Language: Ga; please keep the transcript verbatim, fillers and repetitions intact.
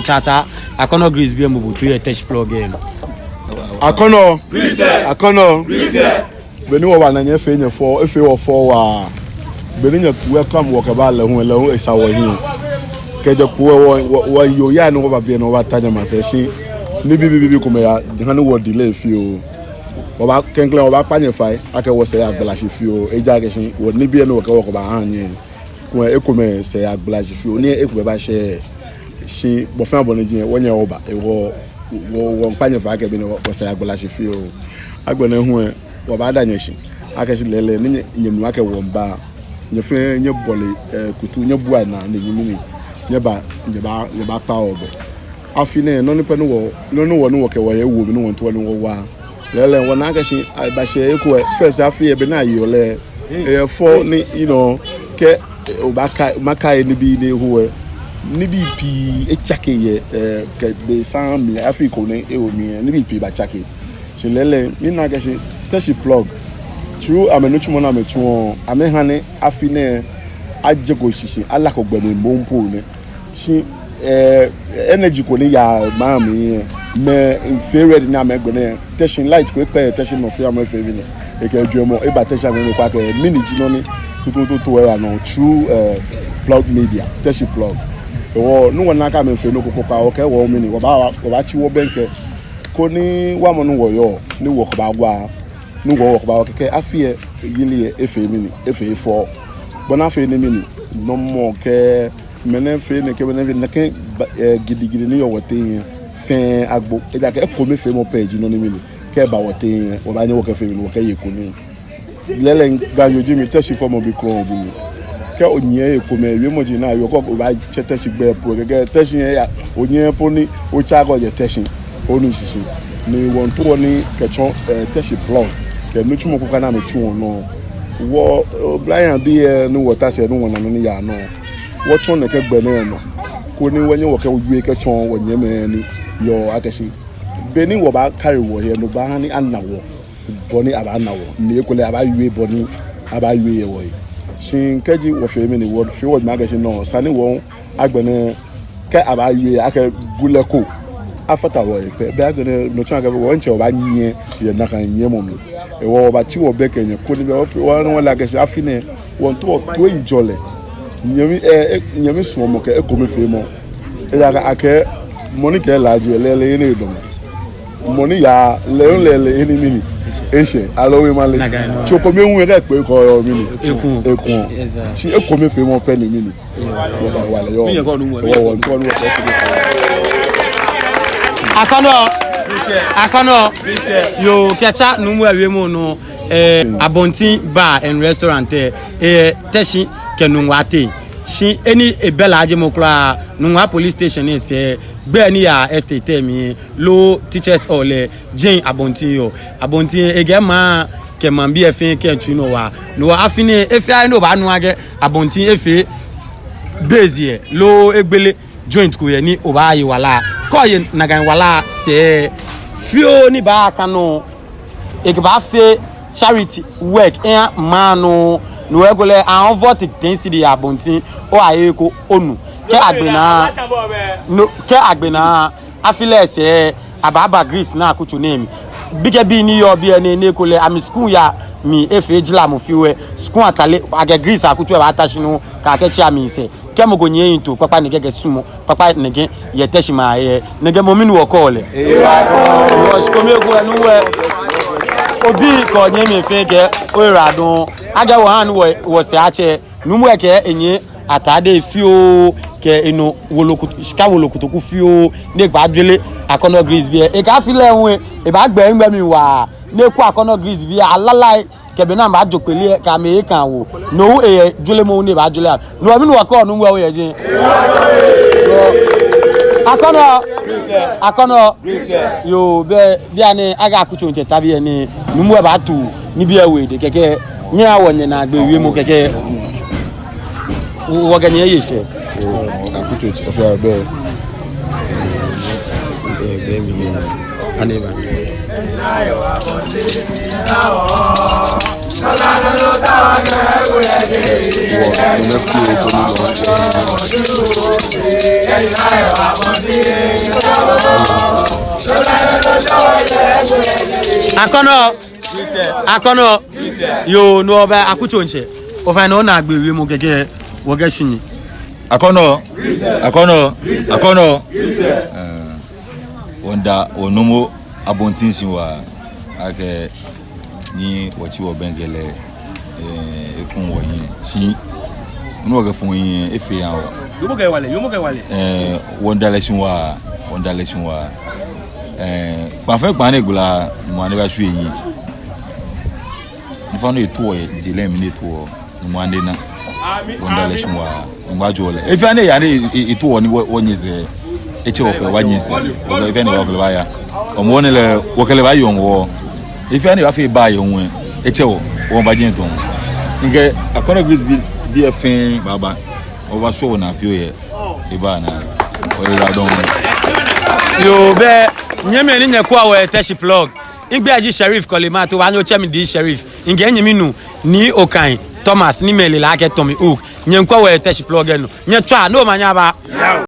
Tsata, Akɔnɔ Greece biɛ mɔ bo toi yɛ Teshie Plug lɛ nɔ. Akɔnɔ. Akɔnɔ. Be ni wɔba ni nyɛfee nyɛfɔ, efee wɔ fɔ waa. Be ni nyɛ welcome wɔ kɛba lɛ hu, lɛ hu esa wɔhiɛ. Kɛjɛ kpo wɔ, wɔ, wɔyɔɔ ni wɔba biɛ ni wɔbata nyɛmasɛi shi. Nibii, bii, bii, bii komɛi ya, ha ni wɔ delay fioo. Wɔba, klɛŋklɛŋ wɔbaakpa nyɛ fai, akɛ wɔsɛɛ yagbala shi fioo. Ejaakɛ shi, wɔ nibii ni wɔkɛ wɔkɔ baaha nyɛ. Kulɛ ekomɛi sɛɛ yagbala shi fioo, ni ekomɛi baashɛ. Shi bɔ fɛɛ bɔ ni ji lɛ, wɔnyɛ wɔba. Ewɔ, wɔ, wɔmiikpa nyɛ fai akɛ be nɛɛ wɔ, wɔsɛɛ yagbala shi fioo. Agbɛnɛ hu lɛ, wɔbaada nyɛ shi. Akɛ shi lɛɛlɛŋ, ni nyɛ, nyɛnu akɛ wɔmiiba. Nyɛ fɛɛ, nyɛbɔle, eh, kutu, nyɛbua naa, ni nyɛmimi. Nyɛba, nyɛba, nyɛbakpa wɔ bo. Afi nɛɛ, nɔ ni pɛ ni wɔ, nɔ ni wɔ, ni wɔkɛ wɔhe wo mli ni wɔmiitao ni wɔwa. Lɛɛlɛŋ, wɔna akɛ shi, abaashɛ eko lɛ, first afi lɛ be ni ayeɔ lɛ. Eyɛ fɔ ni, you know, kɛ, eh, obaaka, makai nibii ni eho lɛ. Nibii pii etsake yɛ, eh, kɛ be saŋŋ mli, afi ko ni ewo mli lɛ, nibii pii baatsake. Shi lɛɛlɛŋ, mina akɛ shi, Teshie Plug. Through amɛnitsumɔ ni amɛtsuɔ, amɛha ni afi nɛɛ, ajeko shishi, alako gbɛ mli moŋ po nɛ. Shi, eh, energy ko ni yaa maŋ mli lɛ, mɛi fee ready ni amɛgbɛ nɛɛ. Teshie light ko ekpɛ yɛ Teshie nɔ fɛɛ amɛfee mɛni. Ekɛ jwɛŋmɔ eba Teshie amɛnɔ ko akɛ mɛni ji nɔ ni tutuutu eya nɔ through, eh, Plug Media, Teshie Plug. Ewɔ, ni wɔna akɛ amɛfee nɔ ko kpakpa, wɔkɛ wɔ mɛni, wɔbaa, wɔbaatsi wɔbɛŋkɛ. Koni wamɔ ni wɔyɔɔ, ni wɔkɛbaagba. Ni wɔ, wɔkɛba wɔ kɛkɛ afi lɛ, yeli lɛ, efee mɛni, efee fɔ. Bɔ ni afee ni mɛni, nɔmɔ kɛ, mɛnɛ fee nɛkɛ, mɛnɛ fee nɛkɛ, ba, eh, gidigidi ni yɔɔ wɔteŋ lɛ, fɛɛ agbo. Ejaakɛ ekomefeemɔ pɛ ji nɔ ni mɛni, kɛba wɔteŋ lɛ, wɔbaanyɛ wɔkɛfee mɛni, wɔkɛye kunim. Lɛɛlɛŋ Ganyo ji mi, Teshie fɔmɔ bi krɔŋŋ ji mi. Kɛ onyiɛ ekomɛi, wiemɔ ji ni ayɔɔ, kɛ obaatsɛ Teshie gbɛi po, kɛkɛ Teshie lɛ ya, onyiɛ po ni, otsa kɔ jɛ Teshie. Onu shishi. Ni wɔmiitao ni kɛtsɔ, eh, Teshie Plug. Kɛ nitsumɔ ko kɛ ni amɛtsuɔ nɔ. Wɔ, eh, oblayei lɛ ni wɔta sɛɛ ni wɔna nɔ ni yaa nɔ. Wɔtsɔ nɛkɛ gbɛ nɛɛ nɔ. Koni wɔnyɛ wɔkɛ owie kɛtsɔ wɔnyɛmɛi ni yɔɔ akɛ shi. Be ni wɔbaa carry wɔhe lɛ, no baaha ni ana wɔ. Bɔ ni abaana wɔ. Ni ekolɛ abaawie bɔ ni abaawie yɛ wɔhe. Shi kɛji wɔfee mɛni wɔfee wɔjwɛŋmɔ akɛ shi nɔ. Esa ni wɔ agbɛnɛ kɛ abaawie akɛ bulɛ ko afata wɔhe pɛ. Be agbɛnɛ no tsɔɔ akɛ wɔntsɛ wɔbaanyiɛ yɛ nakai nyiɛmɔ mli. Ewɔ wɔbaatsi wɔbɛŋkɛ nyɛ koni be wɔfee wɔnɔ wɔle akɛ shi afi nɛɛ wɔmiitao toiŋjɔlɛ. Nyɛmi, eh, eh, nyɛmi suɔmɔ kɛ ekomefeemɔ. Ejaakɛ akɛɛ mɔ ni kɛɛ laaje lɛ lɛ, lɛ enɛ edɔmɔ. Mɔ ni yaa lɛ, lɛ, lɛ enɛ mɛni. Eshɛ, aloo we male. Nakai nɔ. Tsɔɔ kome ŋwɛi kɛ kpe kɔ yɔɔ mɛni. Eku. Eku. Yes, sir. Shi ekomefeemɔ pɛ ni mɛni. Wɔba wala yɔɔ. Wɔ, wɔ, wɔ, wɔ, wɔ. Akɔnɔ. Akɔnɔ. Yoo, kɛtsa nuumo lɛ wiemɔ nɔ. Eh, Abonteen Bar and Restaurant, eh, eh, Teshie kɛ Nungua teŋ. Shi enɛ ebɛ laajemɔ kwraa, Nungua Police Station lɛ sɛɛ, gbɛ ni yaa estate lɛ mli, loo Teachers Hall lɛ, jɛi Abonteen yɔɔ. Abonteen lɛ, ekɛ maŋ, kɛ maŋbii lɛ fɛɛ kɛ tsui nɔ waa. No hewɔ afi nɛɛ, he fɛɛ he ni obaanu akɛ Abonteen efee base lɛ, loo egbele joint ko yɛ ni obaaye wala. Kɛ oye nakai wala sɛɛ, fioo ni baaka nɔ, ekɛbaafee charity work eha maŋ nɔ. No hewɔ ekolɛ aŋɔ vote ten cedi yɛ Abonteen, oye eko onu. Kɛ agbe naa, no, kɛ agbe naa, afi lɛ sɛɛ, abaaba Greece ni akutso nɛɛ mli. Bi kɛ bii ni yɔɔ biɛ nɛɛ, ni ekolɛ amɛ school yaa mli efee jramɔ fioo lɛ, school atale, akɛ Greece akutso lɛ baata shi nɔ, kɛ akɛtsi amɛsɛɛ. Kɛ mɔ ko nyiɛ eyiŋtoo kpakpa nɛkɛ kɛ suɔmɔ kpakpa nɛkɛ yɛ Teshie maŋ lɛ, nɛkɛ mɔ mli ni wɔkɛɔ lɛ. Wɔ shikome ko lɛ nuumo lɛ. Obi kɛ onyɛmi fɛɛ kɛ oyiwaladɔŋŋ. Akɛ wɔha ni wɔ, wɔsɛɛ atsɛ. Nuumo lɛ kɛ enyɛ atade fioo kɛ enɔ wolo kut-, shika wolo kotoku fioo ni ebaajɔle Akɔnɔ Greece biɛ. Ekɛɛ afi lɛ hu lɛ, ebaagbɛ egbɛ mli waa. Ni eku Akɔnɔ Greece biɛ alala lɛ. Kɛ be ni amɛbaajo kpele lɛ, kɛ amɛyi kã wɔ. No hu eyɛ jolemɔ ni ebaajɔle. No hewɔ mɛni wɔkɛɔ nuumo lɛ hu yɛ jɛi. Akɔnɔ. Akɔnɔ. Yoo, be, bianɛ, akɛ akutso ŋtsɛ ta biɛ ni nuumo lɛ baato nibii lɛ wie dɛ kɛkɛ. Nyɛhaa wɔnyɛ naagbee wiemɔ kɛkɛ. Wɔkɛ nyɛ aye shɛɛ. Akutso ŋtsɛ fɛɛ bɛ. Bɛ, bɛ mi. Ani ba. Akɔnɔ. Akɔnɔ. Yoo, no bɛ akutso ntsɛ. Ofainɛ, onaagbee wiemɔ kɛkɛ wɔkɛshi nii. Akɔnɔ. Akɔnɔ. Akɔnɔ. Ɛɛ, wɔmiida wɔ Nuumo Abontenn shi waa akɛ ni wɔtsi wɔbɛŋkɛ lɛ, ɛɛ, eku wɔhiɛ shi. Nɔ ni wɔkɛfɔ hiɛ efee ya waa. Yoomo kɛ hewalɛ, yoomo kɛ hewalɛ. Ɛɛ, wɔmiida lɛ shi waa, wɔmiida lɛ shi waa. Ɛɛ, kpaafɛɛ kpaa ni egbala, Nyɔŋmɔ ni bashwie ehiɛ. Nɔ fɛɛ nɔ ni etoɔ yɛ je lɛ mli ni etoɔ, Nyɔŋmɔ ni ena. Wɔmiida lɛ shi waa, Nyɔŋmɔ ajɔɔ lɛ. He fɛɛ he ni eyaa ni e, e, etoɔ ni wɔ, wɔnyɛ sɛɛ, etsɛ wɔ kɛ wɔnyɛ sɛɛ. Wɔkɛ he fɛɛ he ni wɔkɛ lɛ baaya. Hɔmɔwɔ nɛɛ lɛ, wɔkɛ lɛ baaye hɔmɔwɔ. He fɛɛ he ni ebaafee baa yɛ ŋwɛi, etsɛ wɔ, wɔbaanyɛ tɔŋ. Ŋkɛɛ, Akɔnɔ Grace bii, bii fɛɛ baaba. Wɔbaashɔ wɔnaa fioo yɛ. Eba naa. Oyiwaladɔŋŋ. Yoo, bɛ, nyɛmɛi ni nyɛkwɛɔ wɔ yɛ Teshie Plug. Migbɛi ji Sheriff Kɔle Martey, obaanyɛ otsɛ mi D Sheriff. Ŋkɛ nyɛmi nuu, Nii Okai Thomas, ni mɛi le lɛ akɛ Tommy Hook. Nyɛmiikwɛ wɔ yɛ Teshie Plug lɛ nɔ. Nyɛtswaa, ni omanye aba.